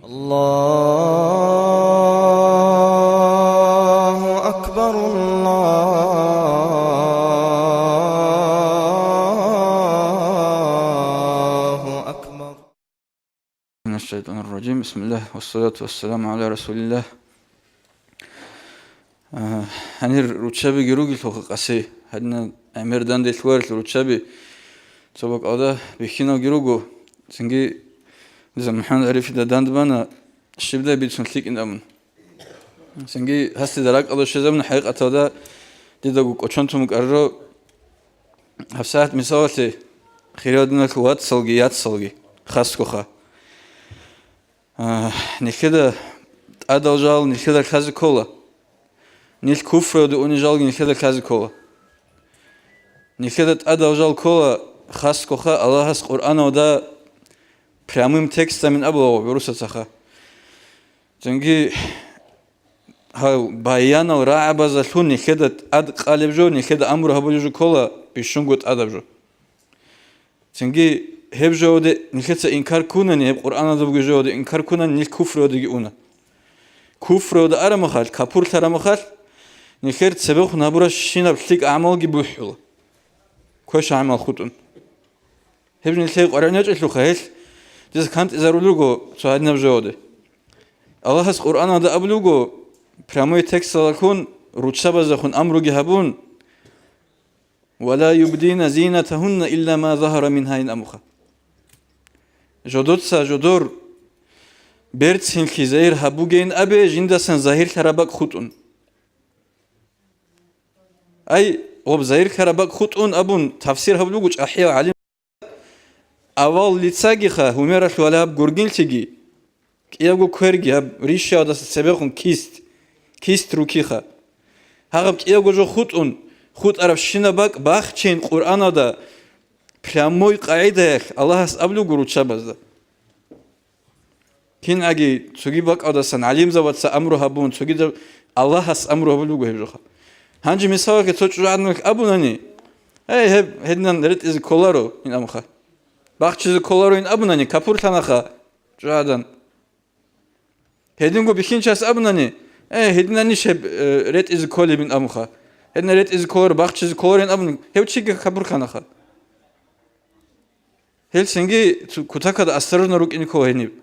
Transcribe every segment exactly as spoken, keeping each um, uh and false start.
الله أكبر، الله أكبر. من الشيطان الرجيم. بسم الله والصلاة والسلام على رسول الله. А, гьанир руччабиги ругелъулха къаси. Гьадинаб гӀемер данделъ варелъул руччаби цо бакӀалда бихьиналги руго. Цинги дида МухӀаммад ГӀарифида дандбана, щибдай бицун лъикӀин абун. Цинги гьасда ракӀалда щвезабуна, хӀакъикъаталда дидаго кӀочон тун букӀараб жо. ГьабсагӀат мисалалъе, хириял диналъул вацалги яцалги хасгоха. А, нилъеда тӀадал жал нилъеда лъазе ккола. Нилъ куфруялде унел жалги нилъеда лъазе ккола. Нилъеда тӀадал жал ккола, хасгоха Аллагьас Къуръаналда прямым текстамин абулаго гӀурусацаха. Цинги гьав баянал рагӀабазалъун нилъеда тӀад къалеб жо, нилъеда амру гьабулеб жо ккола, бищунго тӀадаб жо. Цинги гьеб жоялде нилъеца инкар ккунани, гьеб Къуръаналда бугеб жоялде инкар ккунани, нилъ куфруялдеги уна. Куфруялда араб мехалъ, капурлъараб мехалъ, нилъер цебехун гьабурабщинаб лъикӀ гӀамалги бухӀула, квеш гӀамал хутӀун. Гьеб нилъее къваригӀун ячӀелъулха гьелъ, дица кантӀизарулел руго цо гьадинаб жоялде. Аллагьас Къуръаналда абулеб буго, прямой тексталдалъун, руччабаздехун амруги гьабун, «Ва ла юбдина зинатагьунна илла ма загьара мингьа», ин абуха. Жодоца жодор берцинлъи загьир гьабугейин абе, жиндасан загьирлъараб бакӀ хутӀун. Ай, гъоб загьирлъараб бакӀ хутӀун абун тафсир гьабулеб буго чӀахӀиял гӀалим. Авал лицагиха, гьумералъ валаб гургинлъиги, кӀиябго кверги, гьаб рищаялдаса цебехун кист, кист рукиха. Гьагъаб кӀиябго жо хутӀун, хутӀарабщинаб бакӀ бахчейин Къуръаналда прямой къагӀидаялъ Аллагьас абулеб буго руччабазда. КингӀаги цоги бакӀалдасан гӀалимзабаца амру гьабун, цогидаб Аллагьас амру гьабулеб буго гьеб жоха. Гьанже мисалалъе цо чӀужугӀаданалъ абунани, гьей, гьеб гьединан ретӀизе кколаро, ин абунха. Бахчизе кколаро, ин абунани, капурлъанаха чӀужугӀадан. Гьединго бихьинчияс абунани, э, гьединанищ гьеб, э, ретӀизе кколеб, ин абунха. Гьединан ретӀизе кколаро, бахчизе кколаро, ин абун, гьев чиги капурлъанаха. Гьел цинги цу-, кутакалда осторожно рукӀине ккола гьениб.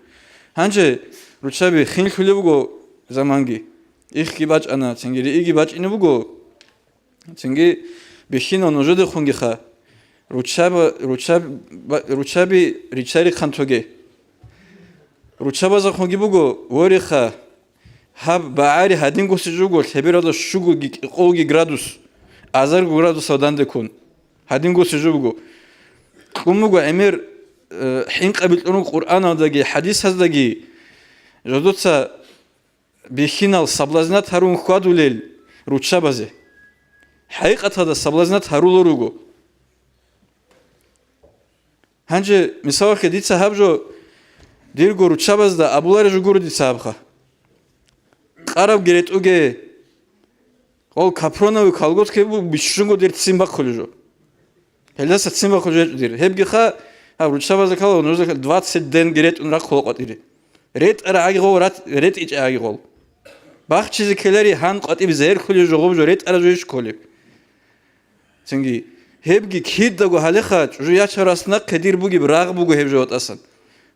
Гьанже руччаби хинлъулеб буго заманги. Ихги бачӀана, цинги рииги бачӀине буго. Цинги бихьинал нужедехунгиха. Руччаба-, руччаб-, ба-, руччаби риччарихъан тоге. Руччабазехунги буго, вориха, гьаб багӀари гьадингоси жо буго, лъебералда щугоги кӀикъоги градус, азарго градусал данде ккун. Гьадингоси жо буго. Кьун буго гӀемер, э, хӀинкъаби кьун руго Къуръаналдаги, хӀадисаздаги, жодоца бихьинал соблазнат гьарун хьвадулел руччабазе. ХӀакъикъаталда соблазнат гьарулел руго. Гьанже, мисалалъе, дица гьаб жо дирго руччабазда абулареб жо гуро дица гьабха. Къарабги ретӀуге, гъол капроновый колготкаби бу-, бищунго дир ццин бахъулеб жо. Гьелдаса ццин бахъулеб жо гьечӀо дир. Гьебгиха, гьаб руччабазда ккола, нужеда двадцать денги ретӀун рахъула къватӀире. РетӀарагӀаги гъол, рат-, ретӀичӀагӀаги гъол. Бахчизе ккелари гьан къватӀиб загьир кколеб жо, гъоб жо ретӀараб жо иш кколеб. Цинги, гьебги кидаго гьалеха, чӀужу ячарас нахъе дир бугеб рагъ буго гьеб жо ватӀасан.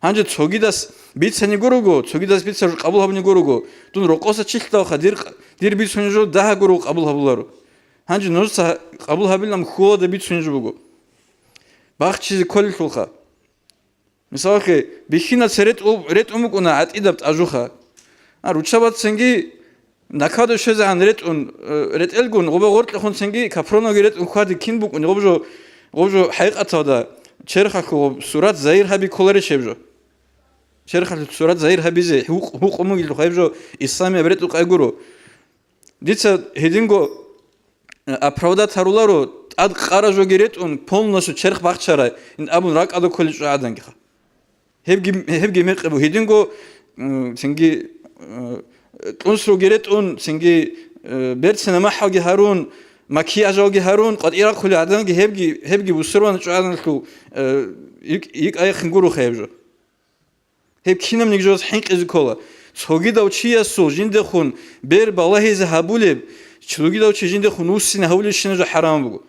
Гьанже цогидас бицани гурого, цогидас бица жо къабул гьабуни гурого, дун рокъоса чилъдалха дир, дир бицунеб жо дагьа гурого къабул гьабуларо. Гьанже нужеца къабул гьабилан хьулада бицунеб жо буго. Бахчизе кколелъулха. Мисалалъе, бихьинал цере ретӀу-, ретӀун букӀуна гӀатӀидаб тӀажуха. А, руччабацинги накадав щвезегӀан ретӀун, э, ретӀелгун, гъоба гъоркьехун цинги капроноги ретӀун хьвади кин букӀуни, гъоб жо, гъоб жо хӀакъикъаталда черхалъул гъоб сурат загьир гьаби кколарищ гьеб жо? Черхалъул сурат загьир гьабизе гьукъ-, гьукъун бугелъулха гьеб жо исламияб ретӀукъай гуро. Дица гьединго, э, оправдать гьаруларо, тӀад къара жоги ретӀун, полностью черх бахчарай, ин абун ракӀалда кколел чӀужугӀадангиха. Гьебги, гьебги мекъи буго гьединго, м, цинги, э, кьунсруги ретӀун, цинги, э, берцина махӀалги гьарун, макияжалги гьарун, къватӀир рахъулел гӀаданги гьебги, гьебги бусурбан чӀужугӀаданалъул, э, йикӀ-, йикӀа-яхъин гуроха гьеб жо. Гьеб кинабниги жоялъ хӀинкъизе ккола. Цогидав чиясул жиндехун бер балагьизе гьабулеб, цогидав чи жиндехун вуссине гьавулебщинаб жо хӀарам буго.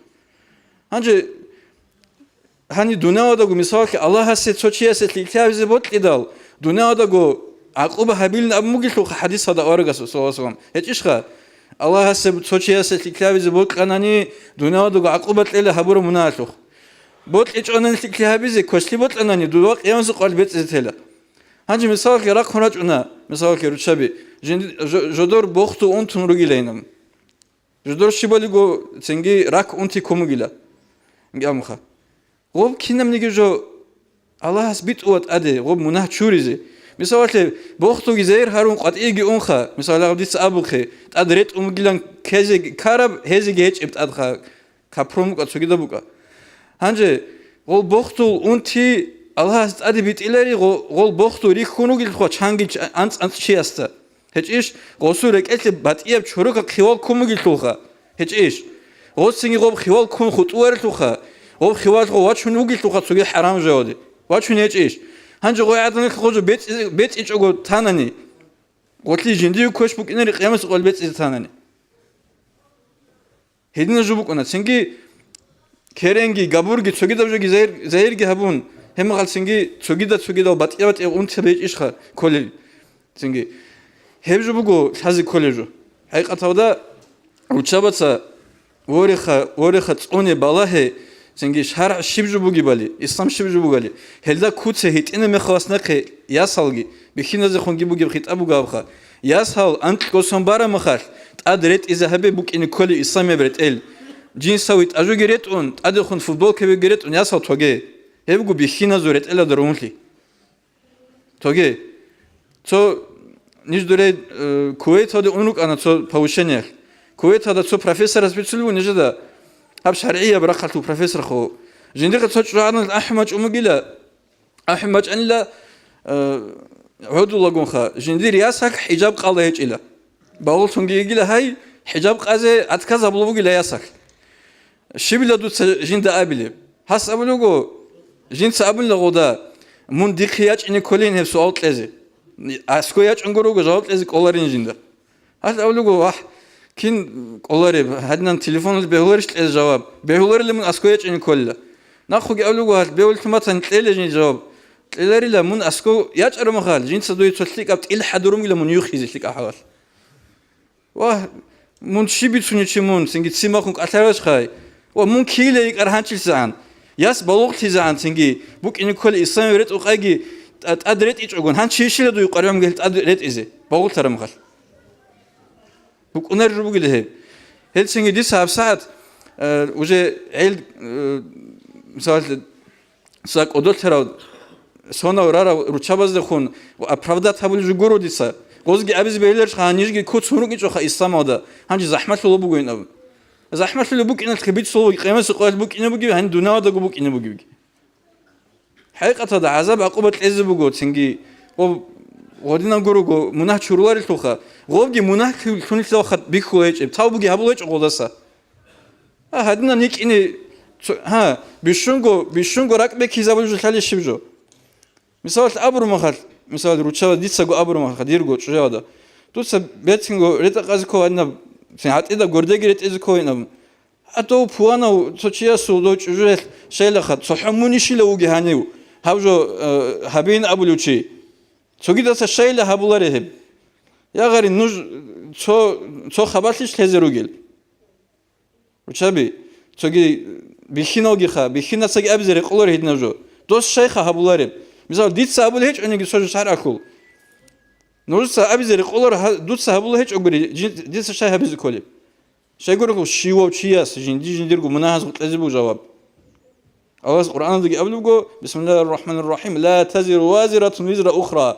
Гьанже гьаниб дуниялалдаго, мисалалъе, Аллагьасе цо чиясе лъикӀлъи гьабизе бокьидал, дуниялалдаго гӀакъуба гьабилин абун бугелъулха хӀадисалда аварагас, саллаллагьу гӀалайгьи ва саллам. ГьечӀищха? Аллагьасе цо чиясе лъикӀлъи гьабизе бокьанани, дуниялалдаго гӀакъуба кьела гьабураб мунагьалъухъ. БокьичӀонани лъикӀлъи гьабизе, квешлъи бокьанани, дуда къиямасеб къоялъ бецӀизе тела. Гьанже мисалалъе рахъун рачӀуна, мисалалъе руччаби, жинди-, жо-, жодор бохтул унтун ругилайин абун. Жодор щибалиго цинги рак унти ккун бугила. Гьамха. Гъоб кинабниги жо Аллагьас битӀула тӀаде, гъоб мунагь чуризе. Мисалалъе, бохтулги зайир гьарун къватӀиеги унха, мисалалъе, дица абухъе, тӀад ретӀун бугилан ккезе караб, гьезеги гьечӀеб тӀадха, капрон букӀа, цогидаб букӀа. Гьанже гъол бохтул унти Аллагьас тӀаде битӀилари, гъо-, гъол бохтул рихьун ругелъулха чанги ч-, анцӀ-анцӀ чиясда. ГьечӀищ, гъосул рекӀелъе батӀияб чорокаб хивал ккун бугелъулха. ГьечӀищ, гъосинги гъоб хивал ккун хутӀуарелъулха, гъоб хивалъго вачун вугелъулха цоги хӀарам жоялде. Вачун гьечӀищ. Гьанже гъой гӀадамалъе гъожо бецӀи-, бецӀичӀого танани, гъолъи жиндие квеш букӀинари къиямасеб къоялъ бецӀизе танани. Гьединал жо букӀуна. Цинги керенги, габурги, цогидаб жоги загьир-, загьирги гьабун, гьебмехалъ цинги цогида-цогидал батӀияб-батӀияб унти бечӀищха кколел? Цинги гьеб жо буго лъазе кколеб жо. ХӀакъикъаталда руччабаца вореха, вореха цӀуне балагье, цинги шаргӀ щиб жо бугебали, ислам щиб жо бугали, гьелда куце гьитӀина мехалас нахъе ясалги, бихьиназехунги бугеб хитӀаб буго абха. Ясал анкьго сон бараб мехалъ, тӀад ретӀизе гьабе букӀине кколеб исламияб ретӀел. Джинсовый тӀажуги ретӀун, тӀадехун футболкабиги ретӀун ясал тоге. Гьеб буго бихьиназул ретӀелалда ругьунлъи. Тоге. Цо ниж дуре, э, Кувейталде ун рукӀана цо повышениялъ. Кувейталда цо профессорас бицулеб буго нижеда, гьаб шаргӀияб рахъалъул профессор хо. Жиндихъе цо чӀужугӀадан ахӀун бачӀун бугила, АхӀун бачӀанила, э, гӀодулагунха, жиндир ясалъ хӀижаб къала гьечӀила. Багъуллъунги йигила гьай, хӀижаб къазе отказ гьабулеб бугила ясалъ. Щибила дуца жинда абилеб? Гьас абулего, жинца абунила гъода, мун дихъе ячӀине кколин гьеб суал кьезе. АскӀой ячӀунго руго, жаваб кьезе кӀоларин жинда. Гьалъ абулего, вагь, кин кӀолареб, гьадинан телефоналъ бегьуларищ кьезе жаваб? Бегьуларила мун аскӀой ячӀине кколила. Нахъуги абулего, гьалъ бегьуллъун батани кьела жине жаваб. Кьеларила мун аскӀов ячӀараб мехалъ, жинца дуе цо лъикӀаб тӀил хӀадурун бугила мун юхизе лъикӀаб хӀалалъ. Вагь, мун щиб бицунев чи мун, цинги ццин бахун кӀалъаралъухъай. Ва мун ккела йикӀар гьанчилъизегӀан. Яс балугълъизегӀан цинги, букӀине ккола исламияб ретӀухъайги тӀа-, тӀад ретӀичӀогон, гьанчи ишила дуе къваригӀун бугел тӀад ретӀизе, балугълъараб мехалъ. БукӀунарел жо бугила гьеб. Гьелцинги дица гьабсагӀат, э, уже гӀел, э, мисалалъе, са кӀодолъарав, сонав рарав руччабаздехун ва оправдать гьабулеб жо гуро дица. Гъозги абизе бегьуларищха, гьанижги куцун рукӀинчӀоха исламалда, гьанже захӀмалъула бугойин абун. ЗахӀмалъула букӀиналъе бицулеб буго, къиямасеб къоялъ букӀине бугеб, гьаниб дуниялалдаго букӀине бугебги. ХӀакъикъаталда гӀазаб-гӀакъуба кьезе буго, цинги гъоб-, гъодинан гурого мунагь чуруларелъулха, гъобги мунагь лъу-, лъунилъавха бихьула гьечӀеб, тавбуги гьабула гьечӀо гъолдаса. А, гьадинан йикӀине, цо-, гьа, бищунго, бищунго ракӀ бекизабулеб жо лъалищ жо? Мисалалъ абураб мехалъ, мисал, руччабаз дицаго абураб мехалъ, дирго чӀужугӀада, дуца берцинго ретӀа-къазе ккола гьадинаб, цин гьатӀида гурдеги ретӀизе кколин абун. А дов пуланав цо чиясул дов чӀужуялъ щайлаха, цохӀо мун ишила вуги гьанив, гьав жо, э, гьабин абулев чи. Цогидаса щайила гьабуларе гьеб. Я гъари, нуж цо, цо хабалъищ лъезе ругел? Руччаби, цоги бихьиналгиха, бихьинасаги абизе рекъолар гьединаб жо. Дос щайха гьабулареб? Мисал, дица абулеб гьечӀониги цо жо шаргӀалъул. Нужеца абизе рекъолар гьа-, дуца гьабула гьечӀогури, жи-, дица щай гьабизе кколеб? Щайгурелъул щивав чияс жинди-жиндирго мунагьаз гъутӀезе буго жаваб. Аллагьас Къуръаналдаги абулеб буго, Бисмиллагьир рахӀманир рахӀим, «Ла тазиру вазиратун визра ухра».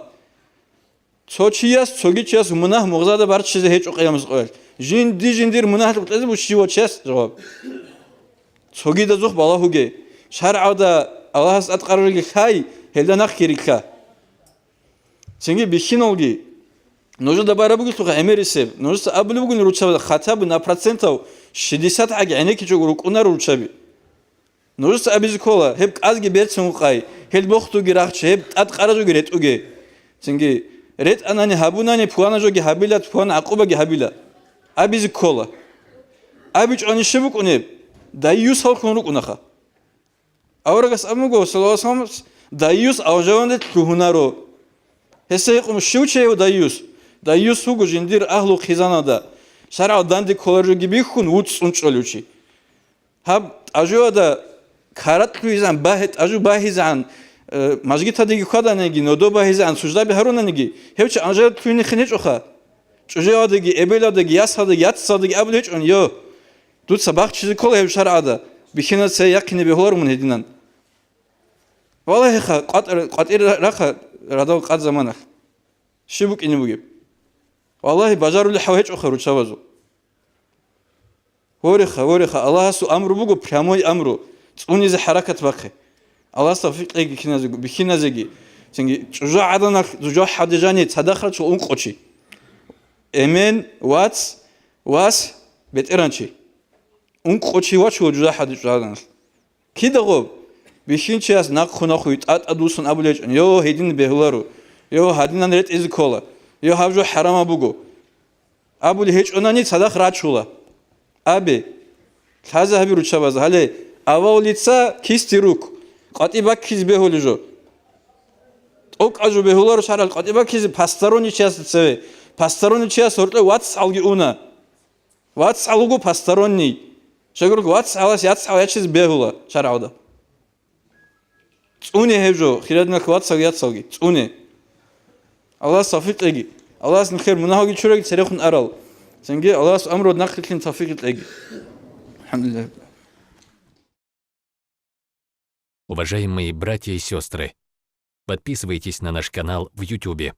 Цо чияс, цоги чияс мунагь мугъзада барччизе гьечӀо къиямасеб къоялъ. Жинди-жиндир мунагь гъутӀезе буго щивав чияс жаваб. Цогидазухъ балагьуге. ШаргӀалда Аллагьас тӀадкъаралги лъай, гьелда нахъги рилълъа. Цинги бихьиналги, нужеда бараб бугелъулха гӀемерисеб, нужеца абулеб бугин руччабазда, хотя бы на процентов шестьдесят гӀаги гӀенеккичӀого рукӀунаро руччаби. Нужеца абизе ккола, гьеб кӀазги берцин гьукъай, гьел бохтуги рахче, гьеб тӀадкъаразуги ретӀуге. Цинги ретӀанани гьабунани, пулана жоги гьабила, пулана гӀакъубаги гьабила абизе ккола. АбичӀони щиб букӀунеб? Дайюсаллъун рукӀунаха. Аварагас абун буго, саллаллагьу гӀалайгьи вассалам, дайюс алжаванде лъугьунаро. Гьесда гьикъун, щив чи гьев дайюс? Дайюс вуго жиндир агьлу хъизаналда, шаргӀалда данде кколаребги бихьун, вуцӀцӀун чӀолев чи. Гьаб тӀажуялда карат лъугьизегӀан, багь-, тӀажу багьизегӀан, э, мажгиталдеги хьваданиги, нодо багьизегӀан, суждаби гьарунаниги, гьев чи алжавалде лъугьинехин гьечӀоха. ЧӀужуялдаги, эбелалдаги, ясалдаги, яцалдаги абулеб гьечӀони, йо, дуца бахчизе ккола гьеб шаргӀалда, бихьиназда цее яхъине бегьуларо мун гьединан. Валлагьиха, къватӀ-, къватӀир рахъа радал къад заманалъ. Щиб букӀине бугеб? Валлагьи, бажарулеб гьав гьечӀоха руччабазул. Вореха, вореха, Аллагьасул амру буго, прямой амру, цӀунизе хӀаракат бахъе. Аллагьас тавфикъ кьеги киназего, бихьиназеги. Цинги чӀужу гӀаданалъ жужахӀалде жаниб цадахъ рачула ункъо чи. Эмен, вац, вас, бетӀеран чи. Ункъо чи вачула жужахӀалде чӀужу гӀаданалъ. Кида гъоб? Бихьинчияс нахъу-нахъуй тӀатӀадвуссун абулеб гьечӀони, йо, гьедин бегьуларо, йо, гьадинан ретӀизе ккола, йо, гьаб жо хӀарамаб буго. Абулеб гьечӀонани цадахъ рачула. Абе, лъазе гьаби руччабазе, гьале, авал лица, кисти рук, къватӀи баккизе бегьулеб жо. ТӀокӀаб жо бегьуларо шаргӀалъ къватӀи баккизе посторонний чиясда цеве. Посторонний чияс гьоркьов вацгӀалги уна. ВацгӀал вуго посторонний. Щайгурелъул вацгӀалас яцгӀал ячизе бегьула шаргӀалда. ЦӀуне гьеб жо, хирадиналъ вацал яцалги, цӀуне. Аллагьас тавфикъ кьеги. Аллагьас нилъер мунагьалги чураги церехун арал. Цинги Аллагьас амруялда нахърилълъине тавфикъ кьеги. АлхӀамдулиллагь. Уважаемые братья и сестры, подписывайтесь на наш канал в Ютубе.